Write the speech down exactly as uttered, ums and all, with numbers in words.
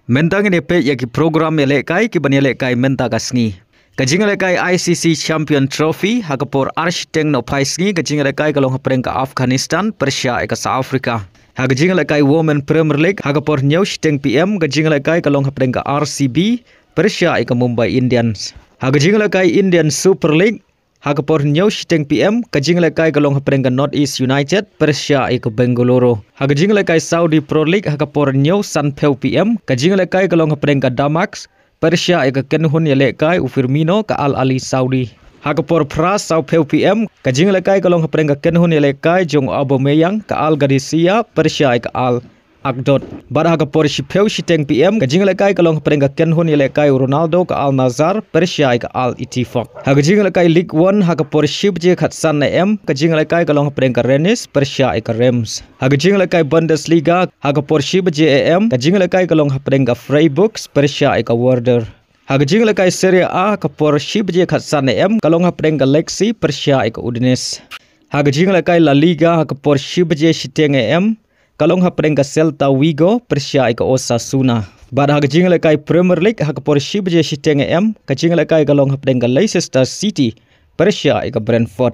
Mynta ngin ïa peit ïa ki program ïalehkai kiban ïalehkai mynta ka sngi. Ka jingïalehkai I C C Champion Trophy, ha ka por ar shiteng nohphai sngi, ka jingïalehkai ka long hapdeng ka Afghanistan pyrshah ïa ka South Africa. Ha ka jingïalehkai Women Premier League, ha ka por hynñiew shiteng P M, ka jingïalehkai ka long hapdeng ka R C B pyrshah ïa ka Mumbai Indians. Ha ka jingïalehkai Indian Super League, ha ka por hynñiew shiteng P M, ka jingïalehkai ka long hapdeng ka North East United pyrshah ïa ka Bengaluru. Ha ka jingïalehkai Saudi Pro League, ha ka por hynñiew sanphew P M, ka jingïalehkai ka long hapdeng ka Damax pyrshah ïa ka kynhun ïalehkai u Firmino ka Al Ahli Saudi. Ha ka por phra sawphew P M, ka jingïalehkai ka long hapdeng ka kynhun ïalehkai jong u Aubameyang ka Al Qadisiyah pyrshah ïa ka Al Ashdod. Bad ha ka por shiphew shiteng P M, ka jingïalehkai ka long hapdeng ka kynhun ïalehkai u Ronaldo ka Al Nassr pyrshah ïa ka Al Ettifaq. Ha ka jingïalehkai Ligue One, ha ka por shi baje khatsan A M, ka jingïalehkai ka long hapdeng ka Rennes pyrshah ïa ka Reims. Ha ka jingïalehkai Bundesliga, ha ka por shi baje A M, ka jingïalehkai ka long hapdeng ka Freiburg pyrshah ïa ka Werder. Ha ka jingïalehkai Serie A, ha ka por shi baje khatsan A M, ka long hapdeng ka Lecce pyrshah ïa ka Udinese. Ha ka jingïalehkai La Liga, ha ka por shi baje shiteng A M, ka long hapdeng ka Celta Vigo pyrshah ïa ka Osasuna. Bad ha ka jingïalehkai Premier League, ha ka por shi baje shiteng A M, ka jingïalehkai ka long hapdeng ka Leicester City pyrshah ïa ka Brentford.